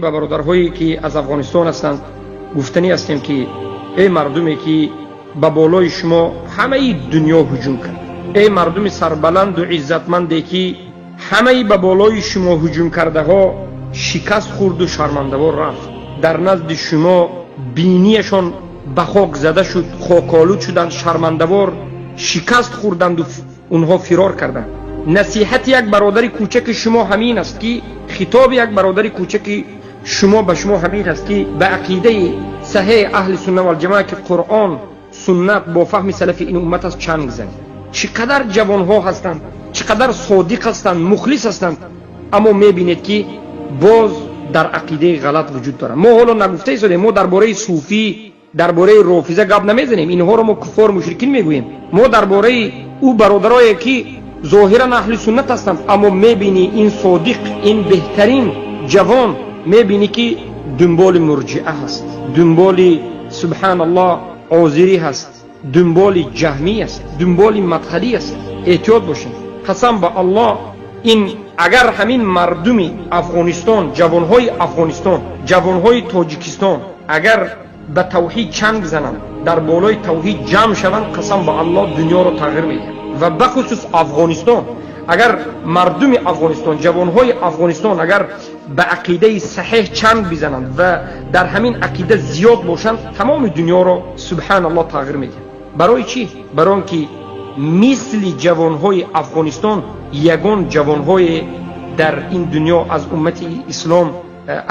Ба бародарҳое ки аз Афғонистон ҳастанд гуфтанӣ ҳастем, ки эй мардуме ки ба болои шумо ҳамаи дунё ҳуҷум кард, эй мардуми сарбаланду иззатманде ки ҳамаи ба болои шумо ҳуҷум кардаҳо шикаст хӯрду шармандавор рафт, дар назди шумо бинияшон ба хок зада шуд, хоколуд шуданд, шармандавор шикаст хӯрданду онҳо фирор карданд. Насиҳати як бародари кӯчаки шумо ҳамин аст, ки хитоби як бародари кӯчаки шумо ба шумо ҳамин аст, ки ба ақидаи саҳеҳи аҳли сунна валҷамоа, ки Қуръон, суннат бо фаҳми салафи ин уммат аст, чанг занед. Чӣ қадар ҷавонҳо ҳастанд, чӣ қадар содиқ ҳастанд, мухлис ҳастанд, аммо мебинед, ки боз дар ақидаи ғалат вуҷуд доранд. Мо ҳоло нагуфта истодем, мо дар бораи суфӣ, дар бораи рофиза гап намезанем, инҳоро мо куффор, мушрикин мегӯем. Мо дар бораи ӯ бародарое ки зоҳиран аҳли суннат ҳастанд, аммо мебинӣ ин содиқ, ин беҳтарин ҷавон, мебинӣ ки дунболи мурҷиа ҳаст, дунболи, субҳаналлоҳ, озирӣ ҳаст, дунболи ҷаҳмӣ аст, дунболи мадхалӣ аст. Эҳтиёт бошед. Қасам ба Аллоҳ, ин агар ҳамин мардуми Афғонистон, ҷавонҳои Афғонистон, ҷавонҳои Тоҷикистон агар ба тавҳид чанг зананд, дар болои тавҳид ҷамъ шаванд, қасам ба Аллоҳ, дунёро тағйир медиҳанд. Ва бахусус Афғонистон, агар мардуми Афғонистон, ҷавонҳои Афғонистон агар ба ақидаи саҳеҳ чанг бизананд ва дар ҳамин ақида зиёд бошанд, тамоми дунёро, субҳаналлоҳ, тағйир медиҳанд. Барои чӣ? Барои он ки мисли ҷавонҳои Афғонистон ягон ҷавонҳое дар ин дунё аз уммати ислом,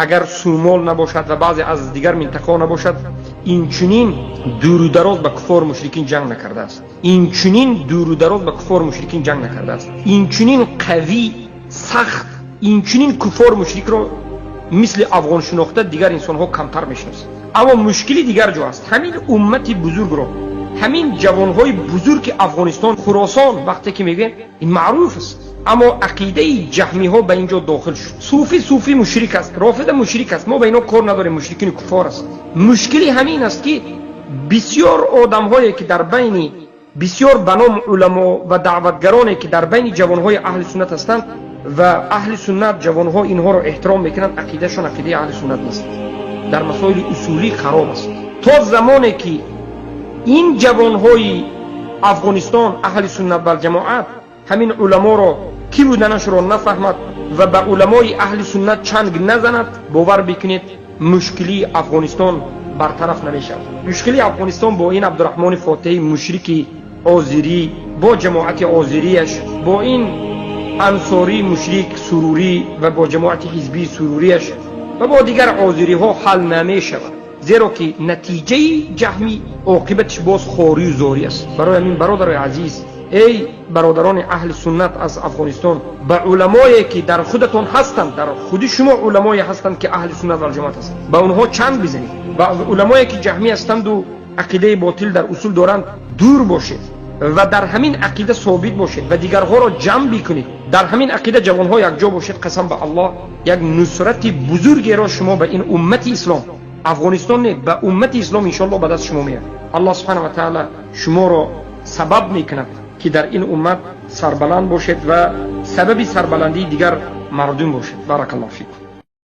агар Сумол набошад ва баъзе аз дигар минтақаҳо набошад, инчунин дуру дароз ба куффор, мушрикин ҷанг накардааст, инчунин дуру дароз ба куффор, мушрикин ҷанг накардааст, инчунин қавӣ, сахт, инчунин куффор, мушрикро мисли афғоншинохта дигар инсонҳо камтар мешиносанд. Аммо мушкили дигар ҷо аст. Ҳамин уммати бузургро, ҳамин ҷавонҳои бузурги Афғонистон, Хуросон вақте ки мегӯем, ин маъруф аст, аммо ақидаи ҷаҳмиҳо ба ин ҷо дохил шуд. Суфӣ мушрик аст, рофида мушрик аст, мо ба ино кор надорем, мушрикини куффор аст. Мушкили ҳамин аст, ки бисёр одамҳое ки дар байни бисёр ба ном уламо ва даъватгароне ки дар байни ҷавонҳои аҳли суннат ҳастанд ва аҳли суннат, ҷавонҳо инҳоро эҳтиром мекунанд, ақидашон ақидаи аҳли суннат нест, дар масоили усулӣ хароб аст. То замоне ки ин ҷавонҳои Афғонистон, аҳли суннат валҷамоат, ҳамин уламоро кӣ буданашро нафаҳмад ва ба уламои аҳли суннат чанг назанад, бовар бикунед, мушкилии Афғонистон бартараф намешавад. Мушкилии Афғонистон бо ин Абдураҳмони Фотиҳи мушрики озирӣ, бо ҷамоати озирияш, бо ин ансорӣ мушрик сурурӣ ва бо ҷамоати ҳизбии суруриаш ва бо дигар озириҳо ҳал намешавад, зеро ки натиҷаи ҷаҳмӣ оқибатиш боз хорию зорӣ аст. Барои ҳамин, бародарои азиз, эй бародарони аҳли суннат аз Афғонистон, ба уламое ки дар худатон ҳастанд, дар худи шумо уламое ҳастанд, ки аҳли суннат валҷамоат ҳастанд, ба онҳо чанг бизанед ва аз уламое ки ҷаҳмӣ ҳастанду ақидаи ботил дар усул доранд дур бошед ва дар ҳамин ақида собит бошед ва дигарҳоро ҷамъ бикунед. Дар ҳамин ақида ҷавонҳо якҷо бошед, қасам ба Аллоҳ, як нусрати бузургеро шумо ба ин уммати ислом, Афғонистон не, ба уммати ислом иншоалло ба даст шумо меяд. Аллоҳ субҳана ва таала шуморо сабаб мекунад, ки дар ин уммат сарбаланд бошед ва сабаби сарбаландии дигар мардум бошед. Баракаллоҳу фикум.